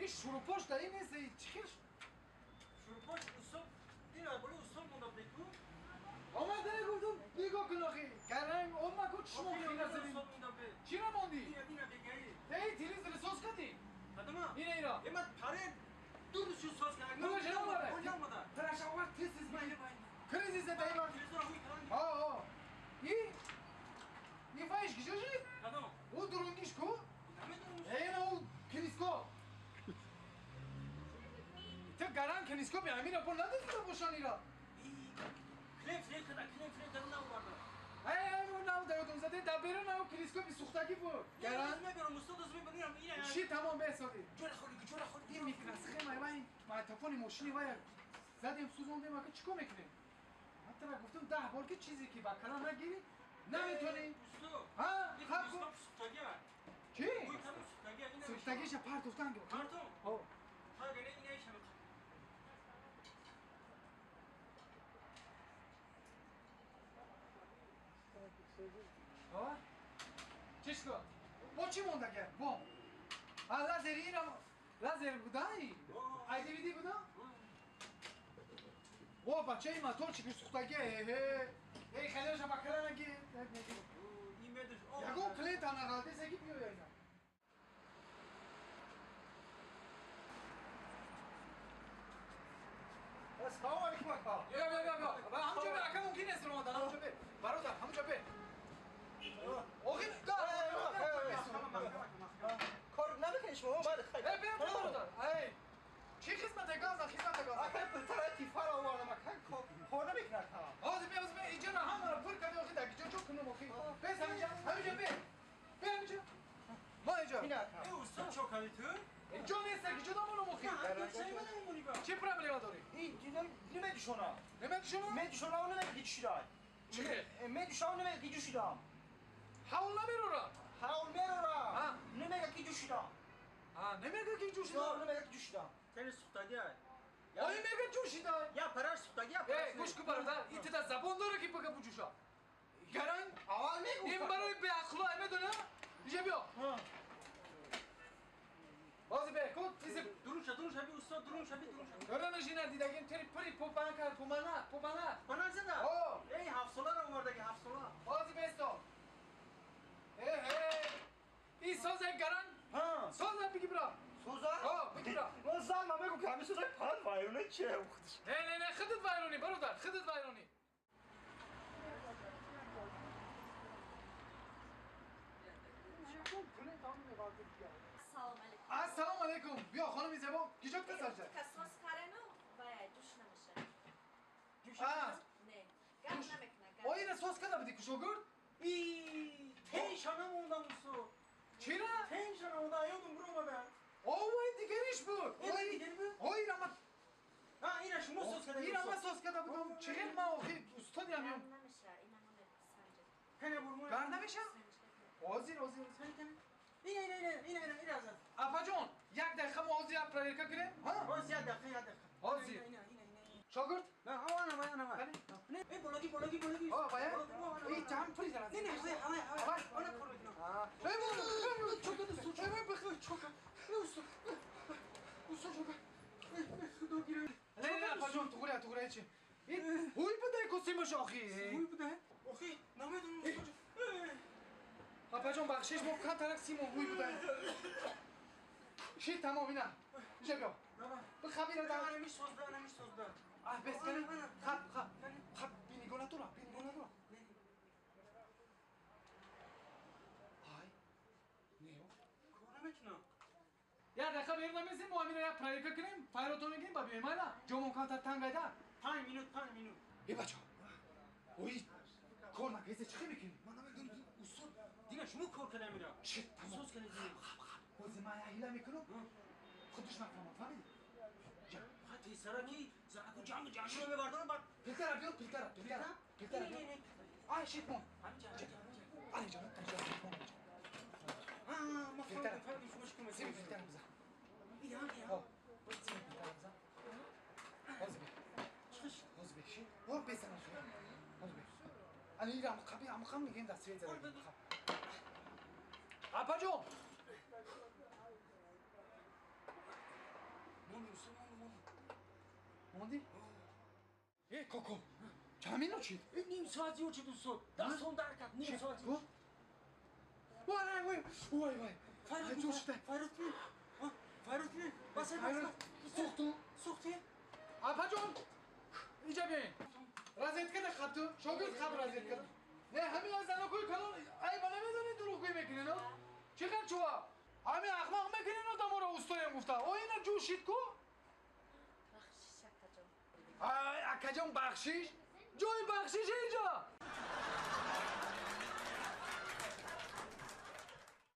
ин шурупош дар ин нест, чӣ хел? Шурупош устод, ина боло устод монда буд ку. Омада гуфтум, нигоҳ кун охи. Гаранг омма ку чишмо ина задим. Устод монда буд. Чӣ ра монди? Ина ина бегаи. Эй, телевизор соз кардӣ? Кадома? Ина ира. Ема паре ду рӯз шуд соз кард. Ну, жена мара. Омада. Тараш аввал тез Майли майли. Кризис даима. Телевизор ҳуй кардан. Ҳо, ҳо. И? И вайш киҷо шид? Кадом? Ӯ дурунгиш ку? Намедонам. Эй, на ӯ кинископ. Ту гаранг кинископи ҳамира бо надидида бошан ира. Клем фрем карда, клем фрем карда наоварда. Эй, ӯ нав даёдум заде, да берун ав кинископи сӯхтагӣ буд. Гаран Гаранг. мебарам устод, аз мебарам ина. Чӣ тамом бесоди? Ҷора холи, ҷора холи. Ин микросхема вай магнитофони мошини вай задем сӯзондем, ака чӣ кор мекунем? Ман тара гуфтам 10 бор ки чизе ки ба кала нагирӣ наметонӣ. Устод. Ҳа, Ин хаб кун. кинископ сӯхтагӣ. Чӣ? Ҳуй кардам сӯхтагӣ. Ина. Сӯхтагиша партофтан гир. Партом. Ҳо. Ха, гане ина ишам. Ҳо? Чӣ шуд? Бо чӣ мондага? Бо. А лазери ира лазер будай? Ай DVD буда? О, бачаи моторчики сӯхтагӣ. Э, эй, хелеша ба кала нагир. Ин медуш. Ягон клиент анагалдеса ки биёя ина. Салом алейкум ака. Бیا бیا бیا бیا. ҳамҷо бе ака мумкин нест омадан. Ҳамҷо бе. Бародар, ҳамҷо бе. Охи, да. Кор намекунӣ шумо? Бале, хайр. Э, бе бародар. Эй. Чӣ хизмате газа, хизмате газа. Ака пултара тифара овардам ака. Кор намекунад ака. Ҳозир бе, ҳозир бе. Инҷо на ҳамаро пур кардӣ охи дар киҷо чо кунам охи. Бе ҳаминҷо, ҳаминҷо бе. Бе ҳаминҷо. Ма инҷо. Ина ака. Э, устод чо кардӣ ту? Инҷо нест, киҷо намонам охи. Чӣ проблема дорӣ? Ин дидам намедушона. Намедушона? Медушона намедушида. Чӣ? Медушона намедушидам. Ҳавл намерора. Ҳавл мерора. Намега ки ҷӯшидам. А, намега ки ҷӯшидам. Намега ки ҷӯшидам. Тени сӯхтагӣ. Ои мега ҷӯшида. Я параш сӯхтагӣ, я параш. Э, гӯш кун бародар, ин тида забон дора ки бага буҷӯша. Гаранг Аввал мегуфт. ин барои беақло ай медона? Иҷа биё. Ҳозир бе, ку тизи Дурун ша, дурун ша, би устод, дурун ша, би дурун ша. Дора нашина дидагим тери пури пупан кард, пумана, пумана. Панак зада? О! Эй, ҳафтсола ро овардаги, ҳафтсола. Ҳозир бесто. Э, э. Ин соза гаранг. Ҳа. Соза биги бира. Соза? Ҳо, биги бира. Ман зан намегу ки ҳамин созаи панад вайроне чие худш. Не, не, не, худат вайронӣ, бародар, худат вайронӣ. Салом алейкум. Ассалому алейкум. Биё хонуми зебо, киҷо касал шад? Касос карену вай ҷӯш намеша. А, Не, гап намекуна. Гап. О, ина сос карда будӣ кушогирд? И, теншана мондам устод. Чира? Теншана монда, ёдум биромада. О, вай дигариш буд. Ин дигари буд? О, ира ма А, ина шумо сос карда. ира ма сос карда будам. Чӣ хел ма охи устоди Гап ҳамён. намеша. Ина намесанҷад. Кане бурмо. Гар намеша? Санҷад. Ҳозир, ҳозир. Кане, кане. Ина, ина, ина, ина, ина, ина зад. Апаҷон, як дақиқа мо ҳозир як проверка кунем? Ҳа? Ҳозир як дақиқа, як дақиқа. Ҳозир. Ина, ина, ина, ина. Шогирд? На, ҳава, ана, ана, ана. Не, э, болаги, болаги, болаги. Ҳо, бая? И ҷам пури зарад. Не, не, ҳавай, ҳавай, ҳавай. Ана кор мекунам. Эй, чока, эй, бихо, чока. Эй, устод. Устод, чока. Худо гирад. Не, не, апаҷон, туғрия, туғрия чи? Ҳуй буда косимаш охи. Ҳуй буда? Охи, намедонам устод. Апаҷон, бахшиш, мо камтарак симон ҳуй буда. Ши тамом ина. Иҷа биё. Бихабира дар. Анами созда, анами созда. А, бес кани. Хаб, хаб. Хаб, бинигоҳ надора, бинигоҳ надора. Ай. Не. Кор намекунам. Як дақиқа берун намезем, мо ҳамина як проверка кунем, файрото мегирем, ба биёем айла. Ҷомон камтар тангайда. 5 минут, 5 минут. Э, бачо. Ой, кор накардӣ, чӣ хел мекунӣ? Ман намедонам, устод. Дина шумо кор карда мира. Ши, тамом. Соз карда дина. Хаб, хаб. Ҳозир ман як ҳила мекунам. Худаш нафаҳмад, фаҳмидӣ? Ха, тезтара ки занаку ҷанг ҷанг мебардорам баъд. Пилтара биё, пилтара, пилтара. Пилтара Не, биё. не, не. Ай, шит мон. Ҳаминҷа, ҳаминҷа, ҳаминҷа. Ай, ҷон, ҷон, мон. А, ма Пилтара. фаҳмидам, фаҳмидам шумо чӣ кор Сими мекунед. пилтара бизан. Ина, ина. Ҳо, сими пилтара бизан. Ҳозир бе. Чиқиш. Ҳозир бе, ши. Ҳо, безан охи. Ҳозир бе. Ани ира қаби амқам мегем дар свет зада. Апаҷон. Монди? Э, коко, чанд минут шид? Ним соат зиёд шид, устод. Дастон дар кард, ним соат зиёд. Вай, вай, вай, вай. Файрут, Файрут, басай, басай. Сӯхтум. Сӯхтӣ? Апаҷон, иҷа биёин. Розеткада хабту, шогирд хаб розеткада. Не, ҳамин аз занокои калон айба намедонед, дурӯғгӯӣ мекунед, чӣ хел чува? Ҳамин ахмақ мекунед одаморо, устоем гуфта. О, ина ҷӯшид ку? Бахшиш, акаҷон. Ай, акаҷон, бахшиш? Ҷои бахшиш инҷа.